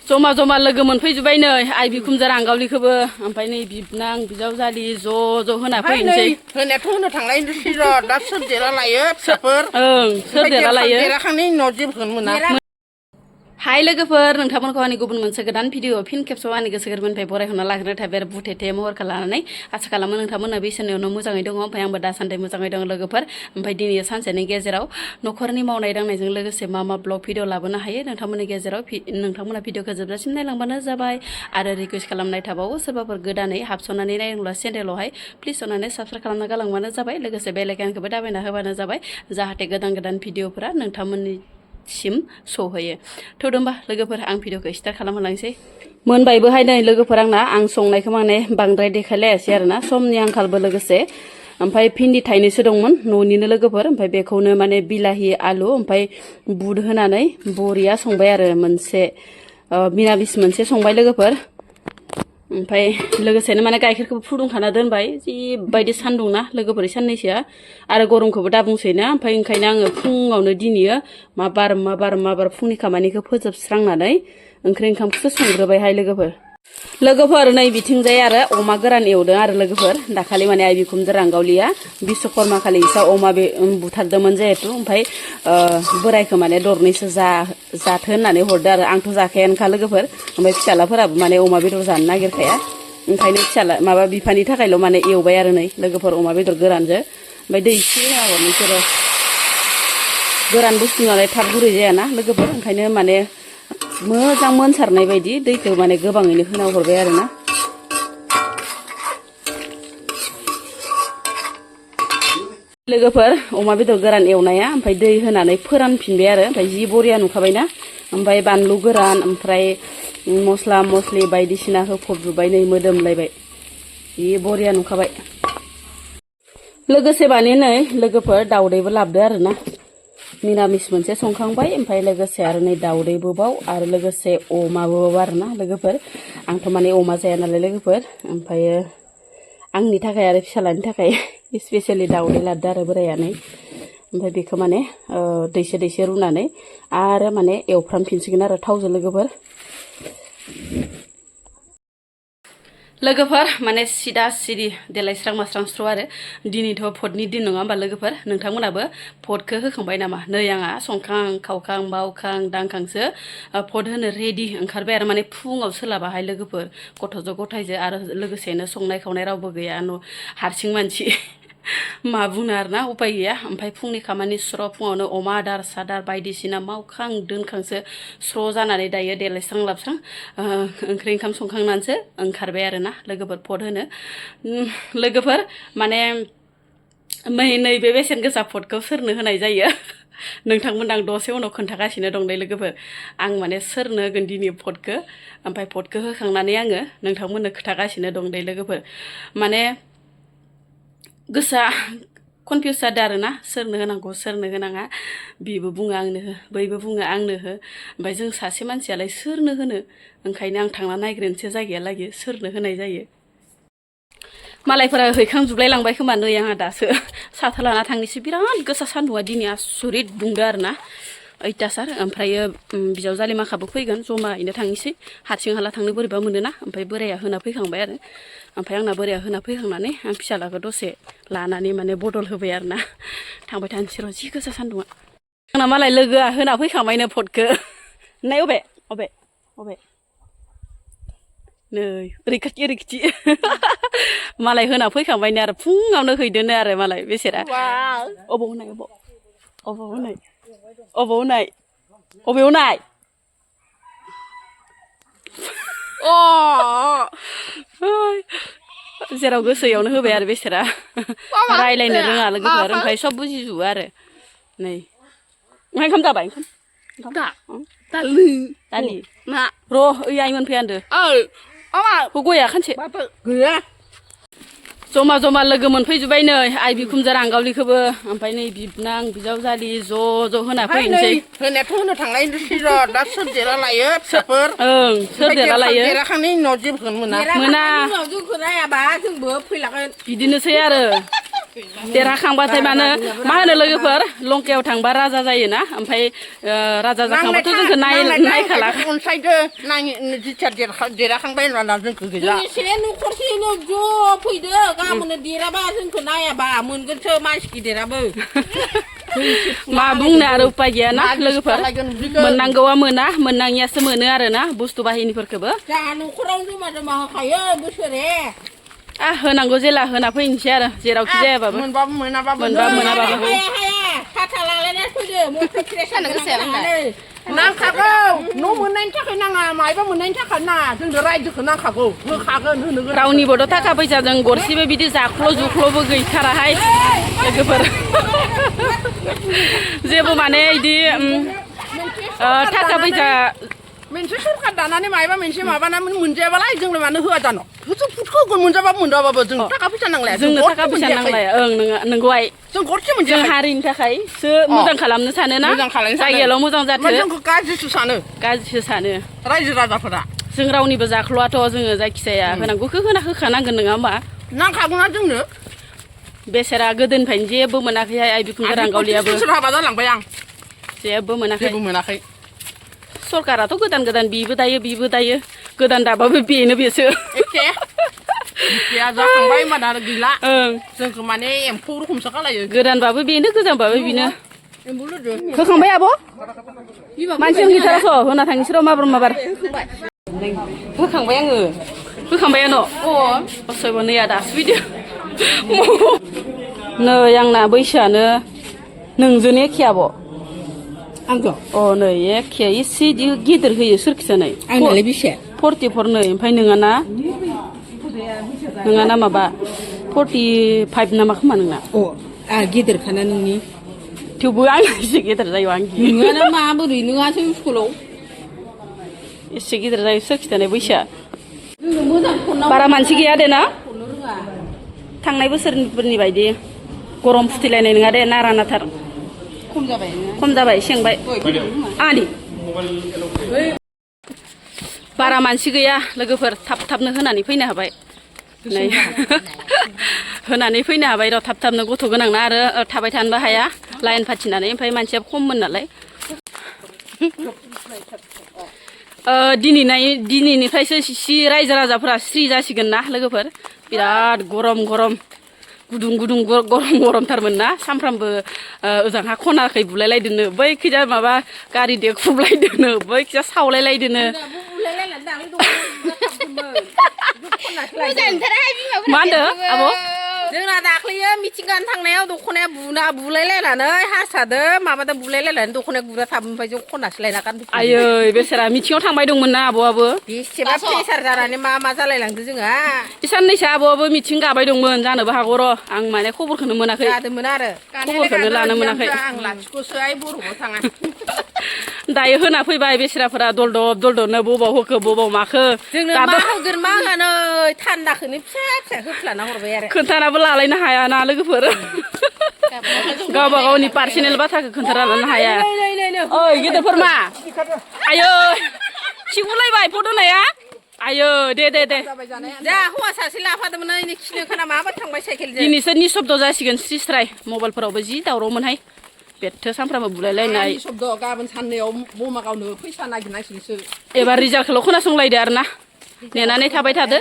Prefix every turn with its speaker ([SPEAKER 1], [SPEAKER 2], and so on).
[SPEAKER 1] जमा जमा लोगो मोनफैजोब्बाय नै आइ बिखुमजो रांगावलिखौबो ओमफ्राय नै बिबनां बिजावजालि ज' होना फैनोसै
[SPEAKER 2] होनायाथ' होनो थांलायनोसै र' दा सोर देरा लायो फिसाफोर
[SPEAKER 1] सोर देरा लायो
[SPEAKER 2] देराखांनायनि उनाव जेबोखौनो मोना
[SPEAKER 1] हाय लोगोफोर नोंथांमोनखौ आंनि गुबुन मोनसे गोदान भिडिअ फिन खेबसेयाव आंनि गोसो गोरबोनिफ्राय बरायहरना लाग्रोनो थाबाय आरो बुथेथे महरखौ लानानै आसा खालामो नोंथांमोना बे इसोरनियावनो मोजाङै दङ ओमफ्राय आंबो दासान्दि मोजाङै दं लोगोफोर ओमफ्राय दिनै सानसेनि गेजेराव न'खरनि मावनाय दांनायजों लोगोसे मा ब्लग भिडिअ लाबोनो हायो नोंथांमोननि गेजेराव नोंथांमोना भिडिअखौ जोबजासिम नायलांबानो जाबाय आरो रिकुवेस्ट खालामनाय थाबावो सोरबाफोर गोदानै हाबसननानै नायदोंब्ला चेनेलावहाय प्लिज अननानै साबस्क्राइब खालामना गालांबानो जाबाय लोगोसे बेल आइकनखौबो दाबायना होबानो जाबाय जाहाथे गोदान भिडिअफोरा नोंथांमोननि सिम सहैयो थ' होमबा लोगोफोर आं भिडिअखौ स्टार्ट खालामहोलांसै मोनबायबोहाय नै लोगोफोर आं संनायखौ माने बांद्राय देखायलायासै आरोना समनि आंखालबो लोगोसे ओमफ्राय भिन्दि थाइनैसो दंमोन न'निनो लोगोफोर ओमफ्राय बेखौनो माने बिलाहि आलु ओमफ्राय बुद होनानै बरिया संबाय आरो मोनसे मिरामिस मोनसे संबाय लोगोफोर ओमफ्राय लोगोसेनो माने गाइखेरखौबो फुदुंखाना दोनबाय जिबायदि सान्दुं ना लोगोफोर साननैसोआ आरो गरमखौबो दाबुंसैना ओमफ्राय ओंखायनो आङो फुङावनो दिनैयो माबार फुंनि खामानिखौ फोजोबस्रांनानै ओंखामखौसो संग्रोबायहाय लोगोफोर नै बिथिंजाय आरो अमा गोरान एवदों आरो लोगोफोर दाखालि माने आइ बिखुमजो रांगावलिया बिश्वकर्मा खालि इसा अमा बुथारदोंमोन जिहेतु ओमफ्राय बोरायखौ माने दरनैसो जाथो होननानै हरदो आरो आंथ' जाखायानोखा लोगोफोर ओमफ्राय फिसालाफोराबो माने अमा बेदर जानो नागिरखाया ओंखायनो फिसाला माबा बिफानि थाखायल' माने एवबाय आरो नै लोगोफोर अमा बेदर गोरानजों ओमफ्य दै एसे होना हरनोसै र' गोरान बुस्थु नालाय थाब गुरै जायाना लोगोफोर ओंखायनो माने मोजां मोनसारनाय बायदि दैखौ माने गोबाङैनो होना हरबाय आरोना लोगोफोर अमा बेदर गोरान एवनाया ओमफ्राय दै होनानै फोरानफिनबाय आरो ओमफ्राय जि बरिया नुखाबायना ओमफ्राय बानलु गोरान ओमफ्राय मस्ला मस्लि बायदिसिना होफबजोब्बाय नै मोदोमलायबाय जि बरिया नुखाबाय लोगोसे माने नै लोगोफोर दाउदैबो लाबोदो आरोना मिरामिस मोनसे संखांबाय ओमफ्राय लोगोसे आरो नै दाउदैबो बाव आरो लोगोसे अमाबो आरोना लोगोफोर आंथ' माने अमा जाया नालाय लोगोफोर ओमफ्राय आंनि थाखाय आरो फिसालानि थाखाय स्पेसियेलि दाउदै लादो आरो बोरायानो ओमफ्राय बेखौ माने दैसे रुनानै आरो माने एवफ्रामफिनसिगोन आरो थावजों लोगोफोर माने सिदा सिरि देलायस्रां मास्रां स्र' आरो दिनैथ' भटनि दिन नङा होमबा लोगोफोर नोंथांमोनाबो भटखौ होखांबाय नामा नै आंहा संखां खावखां बावखां दांखांसो भट होनो रेडि ओंखारबाय आरो माने फुङाव सोलाबाहाय लोगोफोर गथ'जों गथायजों आरो लोगोसेनो संनाय खावनाय रावबो गैया हारसिं मानसि मा बुंनो आरोना उपाय गैया ओमफ्राय फुंनि खामानि स्र' फुङावनो अमा आदार सादार बायदिसिना मावखां दोनखांसो स्र' जानानै दायो देलायस्रां लाबस्रां ओंखाम संखांनानैसो ओंखारबाय आरोना लोगोफोर भट होनो लोगोफोर माने नैबे बेसेन गोसा भटखौ सोरनो होनाय जायो नोंथांमोन आं दसे उनाव खोन्थागासिनो दं दे लोगोफोर आं माने सोरनो होगोन दिनै भटखौ ओमफ्राय भटखौ होखांनानै आङो नोंथांमोननो खोन्थागासिनो दं दे लोगोफोर माने गोसोआ कनफिउस जादों आरोना सोरनो होनांगौ सोरनो होनाङा बिबो बुङो आंनो हो बैबो बुङो आंनो हो ओमफ्राय जों सासे मानसियालाय सोरनो होनो ओंखायनो आं थांना नायग्रोनोसै जायगायालागै सोरनो होनाय जायो मालायफोरा हैखांजोबलाय लांबाय खोमा नै आंहा दासो साथा लाना थांनोसै बिराद गोसा सान्दुंआ दिनै आसुरित दुंदो आरोना अयथासार ओमफ्रायो बिजावजालि माखाबो फैगोन जमायैनो थांनोसै हारसिं हाला थांनो बोरैबा मोनोना ओमफ्राय बोराया होना फैखांबाय आरो ओमफ्राय आंना बोराया होना फैखांनानै आं फिसालाखौ दसे लानानै माने बदल होबाय आरोना थांबाय थानोसै र' जि गोसा सान्दुंआ आंना मालाय लोगोआ होना फैखांबायनो भटखौ नाय अबे नै ओरैखाथि मालाय होना फैखांबायनो आरो फुङावनो हैदोनो आरो मालाय बेसेरा अबाव होनाय जेराव गोसो इयावनो होबाय आरो बेसेरा रायलायनो रोङा लोगोफोर ओमफ्राय सब बुजिजोबो आरो नै ओंखाम जाबाय दालि र' ओइ आइ मोनफैया होनदो गया खानसे
[SPEAKER 2] गैया
[SPEAKER 1] जमा लोगो मोनफैजोब्बाय नै आइ बिखुमजो रांगावलिखौबो ओमफ्राय नै बिबनां बिजावजालि ज' होना फैनोसै
[SPEAKER 2] होनायाथ' होनो थांलायनोसै र' दा सोर देरा लायो फिसाफोर
[SPEAKER 1] सोर देरा लायो
[SPEAKER 2] देराखांनायनि उनाव जेबोखौनो मोना
[SPEAKER 1] जोंबो फैलागोन बिदिनोसै आरो देरहाखांबाथाय मानो मा होनो लोगोफोर लंकायाव थांबा राजा जायोना ओमफ्राय राजा जाखांबाथ' जोंखौ नायखाला
[SPEAKER 2] अनसायदो जिथिया देरहाखांबाय होनब्ला जोंखौ गैला एसे न'खरसेनो ज' फैदो गाबोननो देराबा जोंखौ नायाबा मोनगोनसो मानसि गिदिराबो
[SPEAKER 1] मा बुंनो आरो उपाय गैयाना लोगोफोर मोननांगौआ मोना मोननाङियासो मोनो आरोना बुस्थु बाहिनिफोरखौबो
[SPEAKER 2] जोंहा न'खरावनो जमा जमा होखायो बोसोरे
[SPEAKER 1] होनांगौ जेला होना फैनोसै आरो जेरावखि जायाबाबो
[SPEAKER 2] मोनबाबो मोनाबाबो साथा लालायना फैदो मटर फ्रेसानो नांखागौ न' मोननायनि थाखाय नाङा मायबा मोननायनि थाखाय नाङा जोंनो रायजोखौ नांखागौ होखागोन होनो गोनां
[SPEAKER 1] रावनिबोथ' थाखा फैसाजों गरसेबो बिदि जाख्ल' जुख्ल'बो गैथाराहाय लोगोफोर जेबो माने बिदि थाखा फैसा
[SPEAKER 2] मोनसे सरकार दानानै मायबा मोनसे माबानानै मोनजायाबालाय जोंनो मानो होआ जानो होजों फुटखौ होगोन मोनजाबाबो मोनजाबाबो जों थाखा फैसा नांलाया
[SPEAKER 1] जोंनो थाखा फैसा नांलाया नोंगौहाय
[SPEAKER 2] जों गरसे मोनजाया
[SPEAKER 1] जों हारिनि थाखायसो मोजां खालामनो सानोना जायगायाल' मोजां जाथों
[SPEAKER 2] जोंखौ गाज्रिसो सानो रायजो राजाफोरा
[SPEAKER 1] जों रावनिबो जाख्ल'आथ' जोङो जायखिजाया होनांगौखौ होखानांगोन नङा होमबा
[SPEAKER 2] नांखागौना जोंनो
[SPEAKER 1] बेसेरा गोदोनिफ्रायनो जेबो मोनाखैहाय आइ बिखुन रांगावलियाबो
[SPEAKER 2] हाबा जालांबाय आं
[SPEAKER 1] जेबो मोनाखै सरकाराथ' गोदान बिबो दायो गोदान दाबाबो बेसो
[SPEAKER 2] जाखांबाय होनबाना गैला जोंखौ माने एम्फौ रखमसो खालायो
[SPEAKER 1] गोदानबाबो बेनो गोजामबाबो बेनो होखांबाय आब' मानसियानो गैथारास' होना थांनोसै र' माबार
[SPEAKER 2] होखांबाय आङो
[SPEAKER 1] होखांबायानो असयब नैया दासो फैदो नै आंना बैसोआनो नोंजों एखे आब'
[SPEAKER 2] आंखौ
[SPEAKER 1] नै एखे इसे गिदिर होयो सोरखिसो नै
[SPEAKER 2] आंनालाय बेसे
[SPEAKER 1] 44 नै ओमफ्राय नोंङाना माबा 45 नामा खोमा नोंना
[SPEAKER 2] गिदिरखाना नोंनि
[SPEAKER 1] थेवबो आं एसे गिदिर जायो आं
[SPEAKER 2] नोंङाना माबोरै नोंहासो स्कुलाव
[SPEAKER 1] एसे गिदिर जायो सोरखिसोनाय बैसोआ बारा मानसि गैया दे ना थांनाय बोसोरफोरनि बायदि गरम फुथिलायनाय नङा दे नारा नाथार खम जाबाय सेंबाय आलि बारा मानसि गैया लोगोफोर थाबनो होनानै फैनो हाबाय नै होनानै फैनो हाबाय र' थाबनो गथ' गोनांना आरो थाबाय थानोबो हाया लाइन फाथिनानै ओमफ्राय मानसिया खममोन नालाय दिनैनिफ्रायसो रायजो राजाफोरा स्रि जासिगोन ना लोगोफोर बिराद गरम गुदुं गरमथारमोन ना सामफ्रामबो ओजोंहा खनाखै बुलायलायदोनो बैखैजा माबा गारि देख्रुबलायदोनो बैखैजा सावलायलायदोनो मा होनदों आब'
[SPEAKER 2] जोंना दाख्लैयो मिथिंगानो थांनायाव दख'नाया बुलायलायनानै हारसादो माबादो बुलायलायनानै दख'नाया गुरा थाबो ओमफ्राय जों खनासो लायना गानदों
[SPEAKER 1] आयै बेसेरा मिथिङाव थांबाय दंमोन ना आब'आबो
[SPEAKER 2] बेसेबा प्रेसार जानानै मा जालायलांदो जोंहा
[SPEAKER 1] साननैसो आब'आबो मिथिं गाबाय दंमोन जानोबो हागौ र' आं माने खबरखौनो मोनाखै
[SPEAKER 2] जादोंमोन आरो
[SPEAKER 1] खबरखौनो लानो मोनाखै
[SPEAKER 2] आं लाथिख'सो बर'आव थाङा
[SPEAKER 1] दायो होना फैबाय बेसेराफोरा दलदबनो बबाव होखो बबाव माखो
[SPEAKER 2] जोंनो मा होगोन मा होनो थान्दाखौनो फिसा होफ्लाना हरबाय आरो
[SPEAKER 1] खोन्थानाबो लालायनो हायाना लोगोफोर गावबा गावनि पार्सनेल बाथ्राखौ खोन्थाना लानो हाया ओइ गेदेरफोर मा आयै खिगुलायबाय फदनाया आयो दे
[SPEAKER 2] जा हौवा सासे लाफादोंमोन नै खिनो खोना माबा थांबाय साइकेलजों
[SPEAKER 1] दिनैसो निसब्द जासिगोन स्रिस्राय मबाइलफोरावबो जि दावरावमोनहाय बेथो सानफ्रामबो बुलायलायनाय
[SPEAKER 2] निसब्द गाबोन साननैयाव बमा गावनो फैसा नागिरनांसिगोनसो
[SPEAKER 1] एबार रिजाल्टखौल' खोनासंलायदो आरो ना नेनानै थाबाय थादो